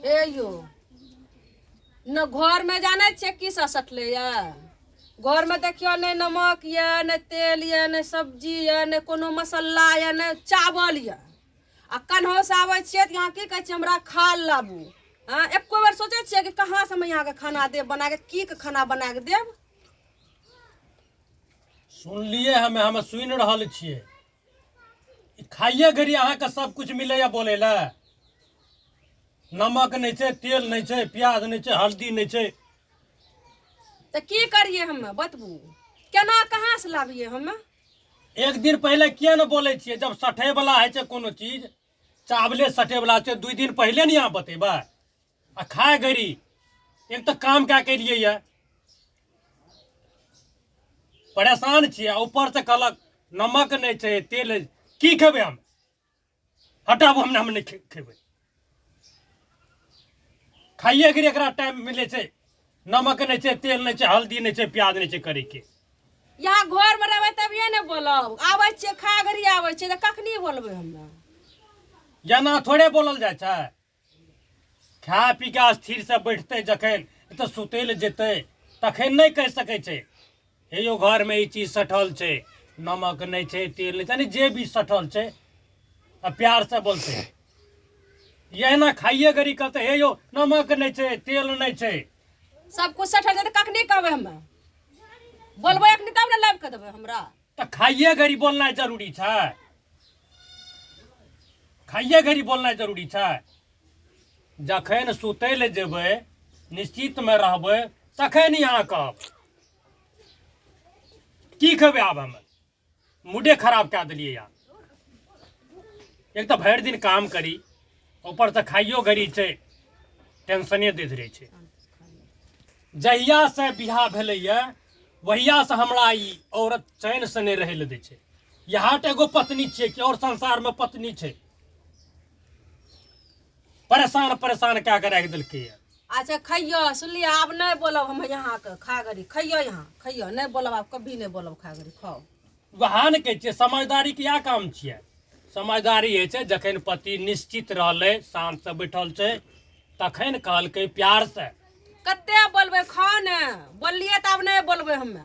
हे यौ न घरमे जानै छियै की सब सटलै यऽ घरमे देखियौ नहि नमक यऽ नहि तेल यऽ नहि सब्जी यऽ नहि कोनो मसल्ला यऽ नहि चावल यऽ आ कन्होसँ आबै छियै तऽ यहाँ की कहै छियै हमरा खाल लाबू हँ एको बेर सोचै छियै कि कहाँसँ हम यहाँके खाना देब बना कऽ की के खाना बना कऽ देब। सुनलियै हमे, हमे सुनि रहल छियै। ई खाइए घड़ी अहाँके सब कुछ मिलैया बोलै लए? नमक नहि छै, तेल नहि छै, प्याज नहि छै, हल्दी नहि छै। तऽ की करियै हमे बतबू, केना कहाँसँ लाबियै हमे? एक दिन पहिले किया ने बोलै छियै? जब सठै वाला होइ छै कोनो चीज, चावले सठै वाला छै, 2 दिन पहिले ने अहाँ बतेबै? आ खाय घड़ी एक तऽ काम कए के एलियै यऽ, परेशान छियै, आ ऊपर से कहलक नमक नहि छै, तेल नहि। की खेबै हम? हटाबू, हम नहि खेबै। खाइए घड़ी एकरा टाइम मिलै छै, नमक नहि छै, तेल नहि छै, हल्दी नहि छै, प्याज नहि छै करैके। यहाँ घरमे रहबै तभिए ने बोलब। आबै छियै खा घड़ी आबै छियै तऽ कखनी बोलबै हमे? एना थोड़े बोलल जाइ छै। खा पी के स्थिर से बैठतै जखन तऽ सुतै लए जेतै तखन नहि कहि सकै छै हे यौ घरमे ई चीज सठल छै, नमक नहि छै, तेल नहि छै, यानी जे भी सठल छै, आ प्यार से बोलतै। एहिना खाइए घड़ी कहतै हे यौ नमक नहि छै, तेल नहि छै, सब कुछ सठल छै तऽ कखनी कहबै हमे? बोलबै अखनी तब ने लाबि कऽ देबै हमरा। तऽ खाइए घड़ी बोलनाइ जरूरी छै? खाइए घड़ी बोलनाइ जरूरी छै? जखन सुतै लए जेबै, निश्चितमे रहबै, तखन अहाँ कहब। की खेबै आब हम? मूडे खराब कए देलियै यार। एक तऽ भरि दिन काम करी, ऊपरसँ खाइयो घड़ी छै टेंशने दैत रहै छै। जहियासँ बियाह भेलैए वहियासँ हमरा ई औरत चैनसँ नहि रहै लए दै छै। यहाँ तऽ एगो पत्नी छियै कि आओर संसारमे पत्नी छै? परेशान परेशान कए कऽ राखि देलकैए। अच्छा खैयो, सुनलियै? आब नहि बोलब हम यहाँके। खा गरी खैयो, यहाँ खैयो, नहि बोलब आब, कभी नहि बोलब। खा गरी खाओ। वएह ने कहै छियै, समझदारीके इएह काम छियै। समझदारी होइ छै जखन पति निश्चित रहलै, शान्तसँ बैठल छै, तखन कहलकै प्यारसँ। कते बोलबै? खाओ ने। बोललियै तऽ आब नहि बोलबै हमे।